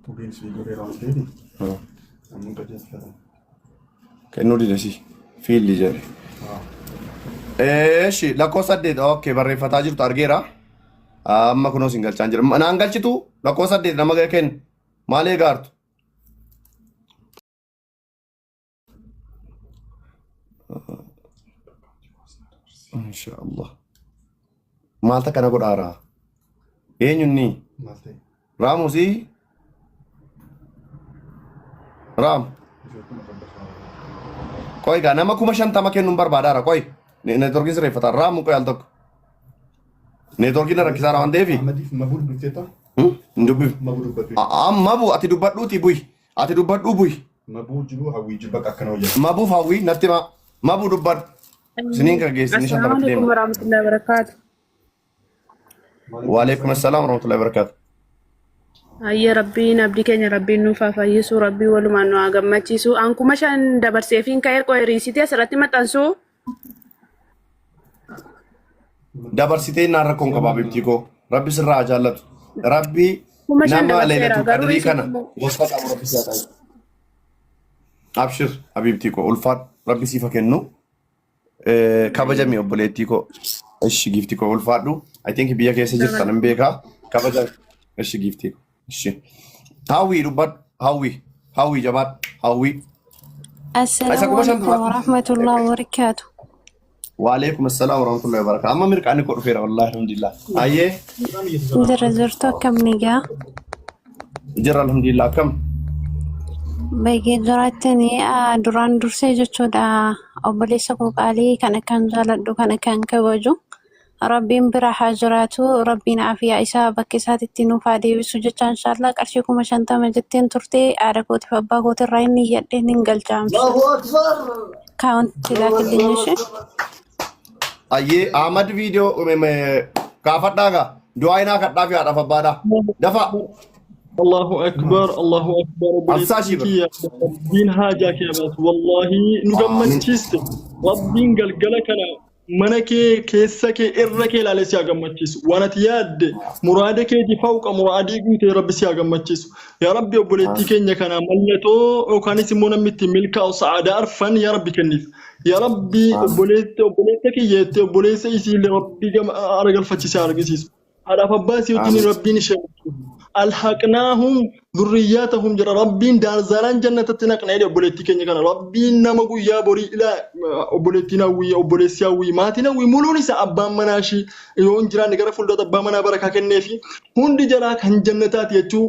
Kopheen sii godheera waan ta'eef amma qajeelfatan. Kennuu dide si. Fiilli jedhe. Eeshi lakkoofsa 8 okay barreeffataa jirtu argeera. Amma kunoo sin galchaan jira. Naan galchitu lakkoofsa 8 nama kennu. Maal eegaartu? Inshaallah. Maal takka na godhaara? Eenyunni? Maal ta'e? Raamusii? Raam. Qoy gaa nama 50,000 kennuun barbaadaara qoy. Neetworkiin sirreeffata. Raamu qoy al tokko. Neetworkiin na rakkisaara waan ta'eef. Ahmadiif mabuu dubbifteetta? Hin dubbifne. Mabuu dubbadhu. Amma bu ati dubbadhuutii bu'i. Ati dubbadhuu bu'i. Mabuu jiru hawwii jiru bakka akkana hojjeta. Mabuuf hawwii natti himaa. Mabuu dubbadhu. Isiniin kan geessanii Assalaamu shantamatti alaikum deemna. warahmatullahi wabarakatuh. Waalaikum assalaam warahmatullahi wabarakatuh. Ayya rabbiin abdii keenya rabbiin nuuf haa fayyisu rabbiin walumaan nu haa gammachiisu. An 5,000 dabarseefiin ka'ee qo'e riisitii asirratti maxxansu. Dabarsitee naan rakkoon qabaa bibtii koo. Rabbi sirraa haa jaallatu. Rabbi 5,000 nama dabarseera Laylatul garuu Qadrii kana riisitii immoo. gosa qabu rabbi si haa taasisu. Abshir habiibtii koo ulfaadhu rabbi siif haa kennu. Kabajami obboleettii koo. Ishi giiftii koo ulfaadhu. I think biyya keessa jirtan hin beekaa. Kabajami. Ishi giiftii koo. Ishi. Hawwii dubbadhu. Hawwii. Hawwii jabaadhu. Hawwii. Isa Assalaamu kuma shan alaikum dura. warahmatullahi wabarakatuh. Waalaikum assalaam warahmatullahi wabarakatuh. Amma mirqaanni koo dhufeera wallahi alhamdulillah. Ayyee Jira jirtu akkam nagaa? jirra alhamdulillah akkam. Baay'ee jiraattanii duraan dursee jechuudha obboleessa koo qaalii kan akkaan jaaladhu kan akkaan kabaju Rabbiin bira haa jiraatu Rabbiin afiyaa isaa bakka isaatitti nuuf haa deebisu jecha inshaallah qarshii 50,000 jetteen turte haadha kootiif abbaa kootirraa inni iyyadhe nin galcha amshir. Allahu Akbar. Kaawwanti laakilliin ishee. Ayyee Ahmad viidiyoo kaafadhaa gaa du'aa inaa kadhaa fi haadhaaf abbaadhaa. Dafaa Allahu akbar, Allahu akbar, Amsaa obboleettii shii bir. kiyya Rabbiin haajaa kee baasu wallaahi nu Aamin. gammachiiste Rabbiin galgala kana mana kee keessa kee irra kee ilaalee si haa gammachiisu waan ati yaadde muraada keetii fawqa muraadii guutee Rabbi si haa gammachiisu yaa Rabbi obboleettii keenya kana mallatoo yookaanis immoo namni ittiin milkaa'u sa'aadaa arfan yaa Rabbi kenniif yaa Rabbi obboleessa obboleessa kiyya jettee obboleessa isiillee Rabbi gama aragalfachiisee haa argisiisu Haadhaaf abbaa isii wajjin Amiin. Rabbiin ishee alhaqnaahum dhurriyyaatahum jedha Rabbiin daarzaalaan jannatatti naqna jedhe obboleettii keenya kana Rabbiin nama guyyaa borii ilaa obboleettiin hawwii obboleessi hawwii maatiin hawwii muluun isa abbaan manaa ishii yoo hin jiraanne gara fuulduraatti abbaa manaa barakaa kenneefi hundi jaraa kan jannataati jechuu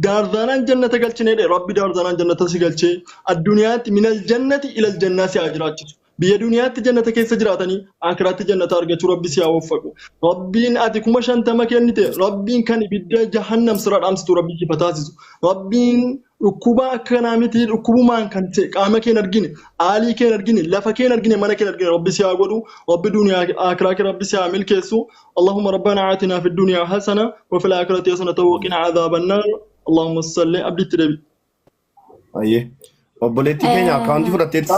daarzaalaan jannata galchine jedhe Rabbi daarzaalaan jannata si galchee addunyaatti minal jannati ilal jannaa si haa jiraachisu. Biyya duniyaatti jannata keessa jiraatanii akiraatti jannata argachuu Rabbi si haa waffaqu. Rabbiin ati 50,000 kennite Rabbiin kan ibidda jahannam sirra dhaamsitu Rabbi siif haa taasisu. Rabbiin dhukkuba akkanaa miti dhukkubumaan kan ta'e qaama kee hin argine aalii kee hin argine lafa kee hin argine mana kee hin argine Rabbi si haa godhu. Rabbi duniyaa akiraa kee Rabbi si haa milkeessu. Allahumma rabbana aatinaa fid duniyaa hasana wa fil aakhirati hasanatan wa qina adhaaban naar. Allahumma salli abditti deebi. Ayyee. Obboleettii keenya akkaawuntii fudhatteetta?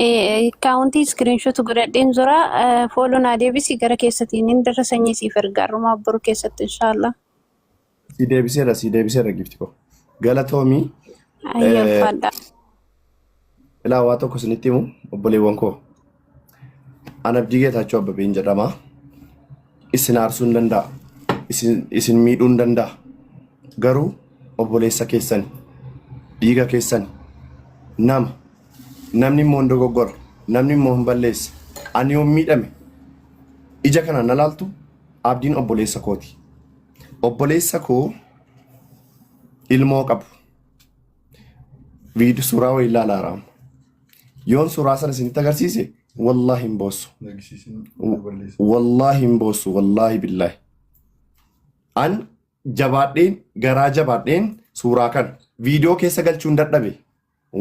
Akkaawuntii iskiriinshoot godhadheen jira. Fooloo naa deebisi gara keessatiin hin dirra sanyii siif erga har'umaa boru keessatti inshaallah. Si deebiseera si deebiseera gifti koo. Galatoomii. Ayyee ulfaadha. Ilaa waa tokko isinitti himu obboleewwan koo. An Abdii Geetaachoo Abbabeen jedhama. Isin aarsuu hin danda'a. Isin, isin miidhuu hin danda'a. Garuu obboleessa keessani, dhiiga keessani, nama. Namni immoo hin dogoggora. Namni immoo hin balleessa. Ani yoon miidhame ija kanaan na laaltu Abdiin obboleessa kooti. Obboleessa koo ilmoo qabu. Viidiyoo suuraa wayii ilaalaa raama. Yoon suuraa sana isinitti agarsiise wallaahi hin boossu. Agarsiisin balleessa. Wallaahi hin boossu. Wallaahi billaahi. An jabaadheen garaa jabaadheen suuraa kana viidiyoo keessa galchuun dadhabe.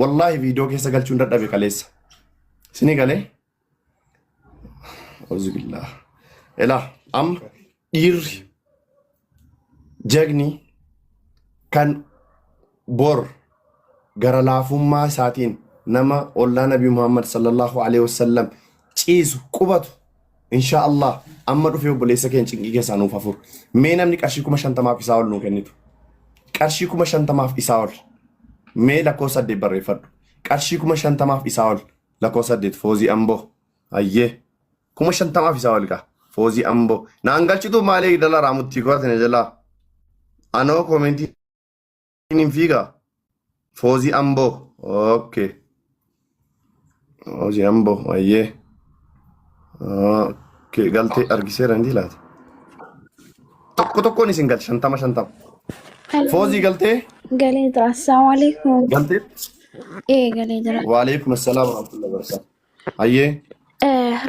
Wallaahi viidiyoo keessa galchuun dadhabe kaleessa. Isinii galee? Auzubillah. Elaa amma dhiirri jagni kan bor gara laafummaa isaatiin nama ollaa Nabi Muhammad sallallahu alaihi wasallam ciisu qubatu insha Allah amma dhufee obboleessa keenya cinqii keessaa nuuf hafuur. Mee namni qarshii 50,000f isaa ol nuu kennitu. Qarshii 50,000f isaa ol. Mee lakkoofsa 8 barreeffadhu. Qarshii 50,000f isaa ol. Lakkoofsa 8 Foozii Amboo. Hayyee. 50,000f isaa ol gaa. Foozii Amboo. Naan galchitu maalee dala raamuttii koo jalaa. Anoo koomentii hin fiigaa. Foozii Amboo. Okay. Foozii Amboo. Hayyee. Okay. Galtee argiseera inni laata. Tokko tokkoon isin galcha 50 50. Foozii galtee? Galee jira. Assalaamu alaikum. Galtee? Ee galee jira. Waalaikum assalaam warahmatullahi wabarakatuh. Hayyee.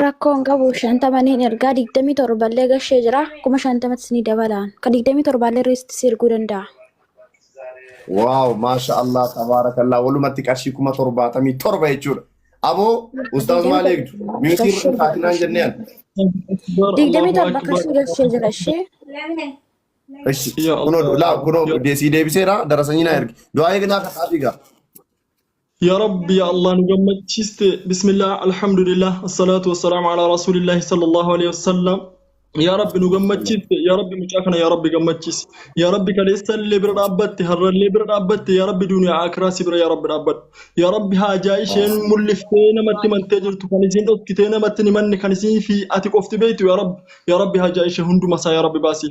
Rakkoon qabu 50niin ergaa 27llee gashee jira. 50,000tti ni dabalaan. Ka 27llee riisti si erguu danda'a. Waaw, maasha Allah, tabaarakallah. Walumatti qarshii 77,000 jechuudha. Aboo, ustaaz maal eegdu? Miyuutii irra hin kaatinaan jennee an. 27 qarshii gashee jira ishee. Ishi, kunoo, laa, kunoo, sii deebiseera, darasanyii naa ergi. Du'aa eegnaa kadhaa fiigaa. Ya Rabbi ya Allah nu gammachiiste. Bismillah, alhamdulillah, assalatu wassalamu ala rasulillahi sallallahu alaihi wasallam. Ya Rabbi nu gammachiiste. Ya Rabbi mucaa kana ya Rabbi gammachiisi. Ya Rabbi kaleessa illee bira dhaabbatte, har'a illee bira dhaabbatte. Ya Rabbi duniyaa akiraa si bira ya Rabbi dhaabbadhu. Ya Rabbi haajaa isheen mul'iftee namatti himantee jirtu kan isiin dhoksitee namatti hin himanne kan isii fi ati qofti beektu ya Rabbi. Ya Rabbi haajaa ishee hunduma isaa ya Rabbi baasi.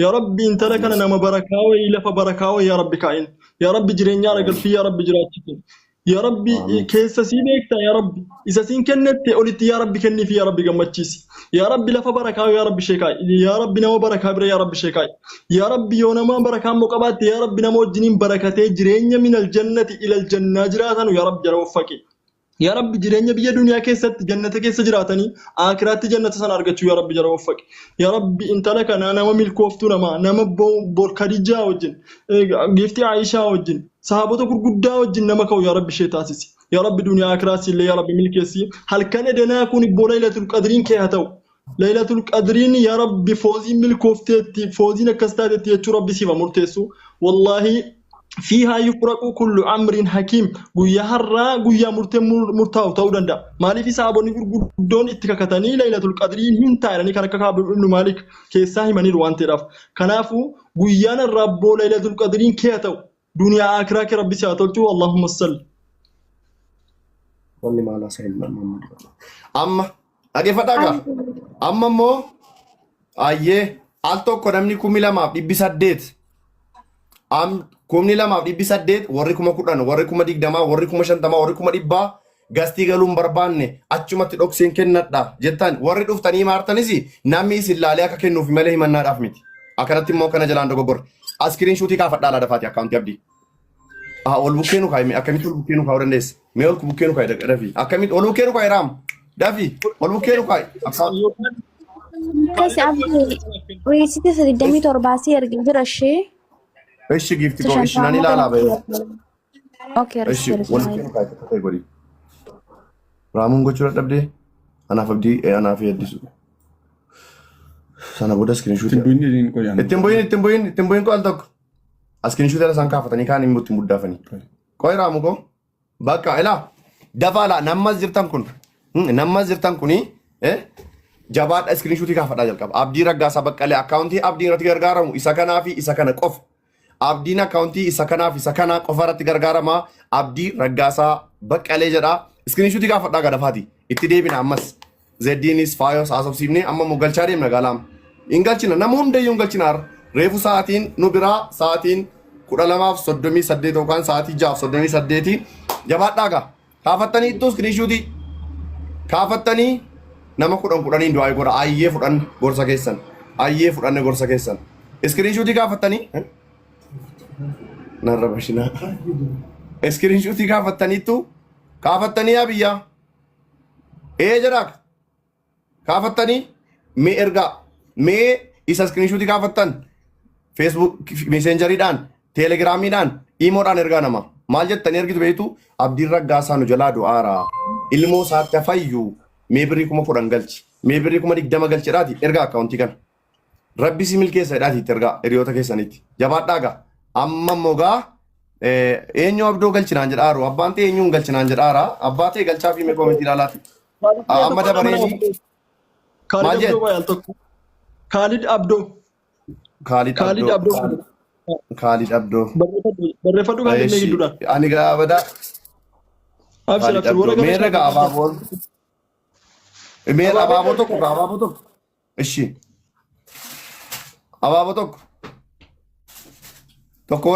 Ya Rabbi intala kana nama barakaa wayii lafa barakaa wayii ya Rabbi kaa'in. Yaa Rabbi jireenya haara galfii yaa Rabbi jiraachisi. Yaa Rabbi keessa sii beekta yaa Rabbi isa siin kennette olitti yaa Rabbi kenniifi yaa Rabbi gammachiisi. Yaa Rabbi lafa barakaa yaa Rabbi ishee kaa'i. Yaa Rabbi nama barakaa bira yaa Rabbi ishee kaa'i. Yaa Rabbi yoo nama barakaa immoo qabaatte yaa Rabbi nama wajjiniin barakatee jireenya minal jannati ilal jannaa jiraatanu yaa Rabbi jara waffaqi. Yaa Rabbi jireenya biyya duniyaa keessatti jannata keessa jiraatanii aakiraatti jannata sana argachuu yaa Rabbi jara waffaqi. Yaa Rabbi intala kana nama milkooftuu namaa nama bor Khadijaa wajjin giiftii Aayishaa wajjin sahaabota gurguddaa wajjin nama ka'u yaa Rabbi ishee taasisi. Yaa Rabbi duniyaa aakiraas illee yaa Rabbi milkeessi. Halkan edanaa kun ibboo Laylatul Qadriin kee haa ta'u. Laylatul Qadriin yaa Rabbi fooziin milkoofteetti fooziin akkas taatetti jechuu Rabbi siif haa murteessu. Wallaahi fiihaa yufraqu kullu amrin hakiim guyyaa har'aa guyyaa murteen murtaa'u ta'uu danda'a. Maaliif sahaabonni gurguddoon itti kakatanii Laylatul Qadriin hin taa'anii kan akka Kaab ibn Maalik keessaa himaniiru waan ta'eedhaaf. Kanaafuu guyyaan har'aa abboo Laylatul Qadriin kee haa ta'u. Duniyaa akiraa kee Rabbi si haa tolchu. Allahumma salli. Wanni maal haasa'e Muhammad. Amma dhaggeeffadhaa gaa. Amma immoo ayyee al tokko namni 2,800 am 2,800 warri 10,000 warri 20,000 warri 50,000 warri 100,000 gastii galuun barbaanne achumatti dhokseen kennadha jettan warri dhuftanii maartanis namni isin laalee akka kennuuf malee himannaadhaaf miti. Akkanatti immoo kana jalaan dogoggorre. Askiriin shuutii kaafadhaa laa dafaati akkaawuntii abdii. Ah, ol bukkee nu kaa'i mee akkamitti ol bukkee nu kaa'uu dandeessa? Mee ol bukkee nu kaa'i dafii. Akkamitti ol bukkee nu kaa'i raam? Dafii ol bukkee nu kaa'i. Akkasi abdii riisitii isa 27 si erge jira ishee. Ishi giifti koo ishi nan ilaalaa ba'e. Okay, Ishi riisitii ol bukkee nu kaa'i takka ta'e godhi. Raamuun gochuu dadhabdee anaaf abdii anaaf yaddisu. Sana booda iskiriinshuutii. Ittiin bu'in jedhiin qoyaan. Ittiin bu'in ittiin bu'in ittiin bu'in qo'al tokko. Askiriinshuutii isaan kaafatanii kaan immoo ittiin buddaafanii. Qo'i raamu koo. Bakka ilaa dafaa laa nammas jirtan kun nammas jirtan kuni jabaadha iskiriinshuutii kaafadhaa jalqaba. Abdii Raggaasaa Baqqalee akkaawuntii Abdii irratti gargaaramu isa kanaa fi isa kana qofa. Abdiin akkaawuntii isa kanaa fi isa kana qofa irratti gargaarama. Abdii Raggaasaa Baqqalee jedha. Iskiriinshuutii kaafadhaa gadafaati. Itti deebina ammas. Zeddiinis faayos haasofsiifnee amma immoo galchaa deemna gaalaam. Hin galchina nama hundayyuu hin galchina har'a. Reefu sa'aatiin nu biraa sa'aatiin 12:38 yookaan sa'aatii 6:38 jabaadhaa gaa. Kaafattanii ittuu iskiriinshuutii kaafattanii nama 10 10n du'aa godha. Ayyee fudhanne gorsa keessan. Ayyee fudhanne gorsa keessan. Iskiriinshuutii kaafattanii narra bashinaa. Iskiriinshuutii kaafattaniittu kaafattanii yaa biyyaa. Ee jedhaa kaafattanii mee ergaa mee isa iskiriinshuutii kaafattan Facebook meseenjariidhaan teelegiraamiidhaan iimoodhaan ergaa nama maal jettanii ergitu beektu abdiin raggaasaa nu jalaa du'aara ilmoo isaatti hafayyu mee birrii 10,000 galchi mee birrii 20,000 galchi jedhaati ergaa akkaawuntii kana. Rabbi si milkeessa jedhaati itti ergaa hiriyoota keessanitti. Jabaadhaa gaa. Amma immoo gaa eenyu abdoo galchinaan jedhaaru abbaan ta'e eenyuun galchinaan jedhaara abbaa ta'e galchaa fi mee koomentii ilaalaati. Amma dabareen Kaalid maal Abdoo jedhe? baay'ee al tokko. Kaalid Abdoo. Kaalid Kaalid Abdoo. Abdoo. Kaalid Abdoo. Barreeffadhu barreeffadhu Kaalid mee Eshi gidduudha. ani gaafadha. Abshir Kaalid abshir warra Abdoo. gama Meerra shaakala. gaa abaaboon. Meerra Abaaboo abaaboo tokko gaa abaaboo tokko. Ishi abaaboo tokko. Tokko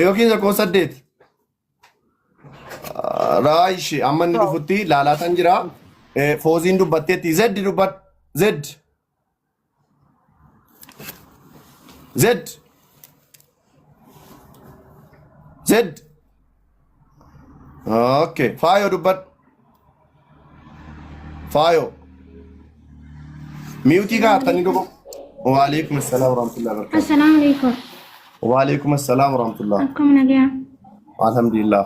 yookiin tokko saddeet. Raayishi amma inni dhufutti laalaatan jira. Fooziin dubbatteetti. Zeddi dubbat. Zed. Zed. Zed. Okay. Faayoo dubbadhu. Faayoo. Miyuutii kaa'attanii dhugu. Waalaikum assalaam warahmatullahi wabarakatuh. Assalaamu alaikum. Waalaikum assalaam warahmatullahi. Akkam nagaa. Alhamdulillah.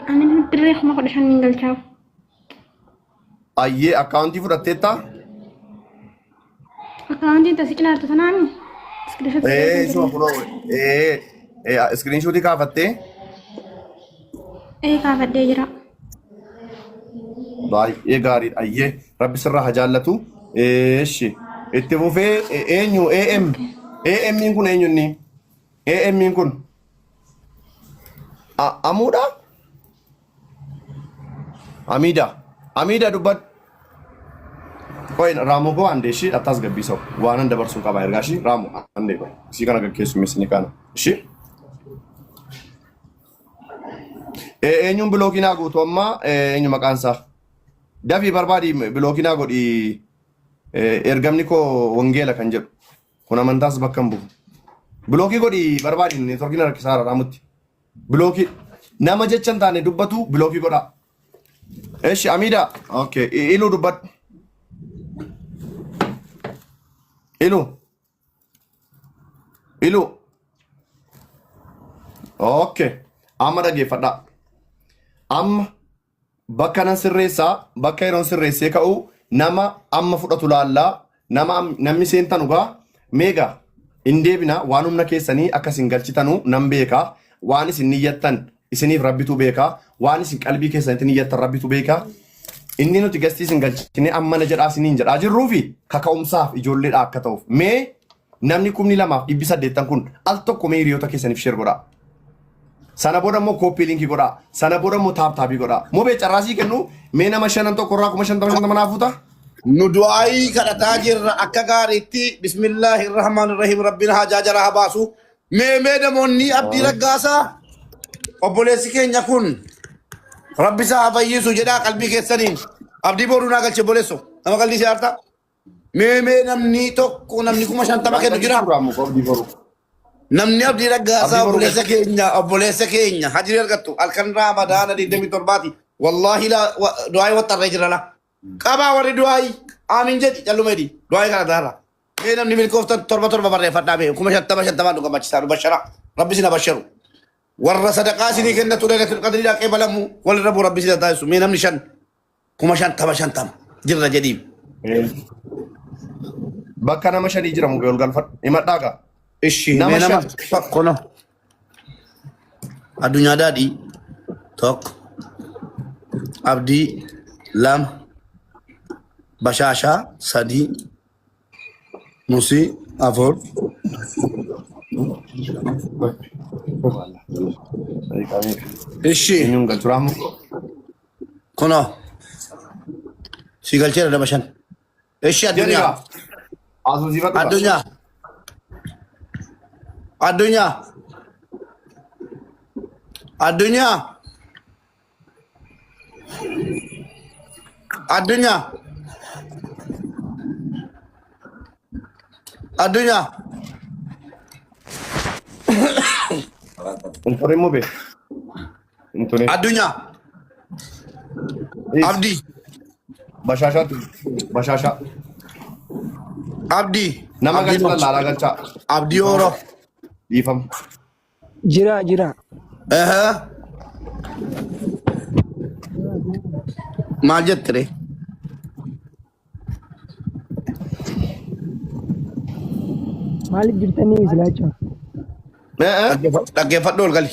Ani dirree 15,000 hin galchaaf. Ayyee akkaawuntii fudhatteettaa? Akkaawuntiin tasi cinaa jirtu sanaami. Iskiriishotii Ee isuma kunoo ee iskiriinshuutii kaafattee? Ee kaafadhee jira. Baay'ee gaariidha. Ayyee rabbi sirraa haa jaallatu. Eeshi itti fufee eenyu AM AM'n kun eenyu inni? AM'n kun Amuudha? Amiida. Amiida dubbadhu. Qoy Raamuu koo andee ishii attaas gabbiisau. Waanan dabarsuun qaba ergaa ishii Raamuu andee qoy. Isii kana gaggeessummeessini kana. Ishii. Eenyuun bilookii naa guutu amma eenyu maqaan isaa? Dafii barbaadi bilookii naa godhi ergamni koo wangeela kan jedhu. Kun amantaas bakka hin bu'u. Bilookii godhi barbaadi neetworkiin harkisaa Raamutti. Bilookii nama jecha hin taane dubbatu bilookii godhaa. Eshi Amida. Okay. Iluu dubbadhu. Iluu. Iluu. Okay. Amma dhaggeeffadhaa. Amma Bakka nan sirreessaa, bakka yeroon sirreessee ka'u nama amma fudhatu laallaa, nama namni seentanu gaa meegaa hin deebina waan humna keessanii akka isin galchitanu nan beeka, waan isin niyyattan isiniif rabbitu beeka, waan isin qalbii keessanitti niyyattan rabbitu beeka. Inni nuti gastii isin galchine ammana jedhaa isiniin jedhaa jirruufi kaka'umsaaf ijoolleedha akka ta'uuf. Mee namni 2,800 kun al tokko mee hiriyoota keessaniif share godhaa. Sana booda immoo kooppii linkii godhaa. Sana booda immoo taap taapii godhaa. Mubee carraa sii kennu mee nama shanan tokko irraa 50,000 50 naa fuuta? Nu du'aayii kadhataa jirra akka gaariitti bismillaahi rahmaan rahiim rabbiin haajaa jara haa baasu. Mee mee namoonni abdii raggaasaa obboleessi keenya kun rabbi isaa haa fayyisu jedhaa qalbii keessaniin abdii booduu naa galche obboleesso nama qalbii si aartaa. Mee mee namni tokko namni 50,000 kennu jira. Abdii boru. Namni abdii raggaasaa Abdii boru obboleessa keenya obboleessa keenya hajiri argattu halkan raamadaana 27ti. Wallaahi laa du'aayii waxxarree jira la. Qabaa warri du'aayii aamiin jedhi calluma jedhi du'aayii kana taarra. Mee namni milkooftan torba torba barreeffadhaa mee 50,000 50n nu gammachiisaa nu bashara rabbi isin habasharu. Warra sadaqaa isinii kennatu lailatul qadrii dhaqee balamu walirra buu rabbi isin haa taasisu mee namni shan 50,000 50 jirra jedhiin. Bakka nama shanii jira mubee ol galfadhu. Himadhaa gaa. Ishi Nama mee nama shan. tokko no. Addunyaa daadhii tokko. Abdii lama. Bashaashaa sadii. Musii afur. Ishi Eenyuun galchu raamuu? Kunoo. Si galcheera nama shan. Ishi Jedhi addunyaa. gaa. Haasofsiifadhu gaa. Addunyaa. Addunyaa. Addunyaa. Addunyaa. Addunyaa. Hin turin mube. Hin turin. Addunyaa. Abdii. Bashaashaatti. Bashaashaa. Abdii. Nama Abdii galcha lallaalaa galchaa. Abdii Ooroo. Dhiifama. Jira jira. Ehe. Maal jette ree? Maaliif jirtanii isilaacha? Dhaggeeffadhu ol gali.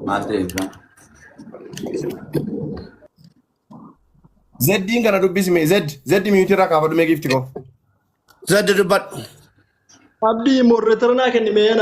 Maal ta'e ibsaa? Zeddiin kana dubbisime. Zed. Zeddi miyuutii irraa kaafadhu mee giifti koo. Zadda dubbadhu. Abdii moderator naa kenni mee anaaf.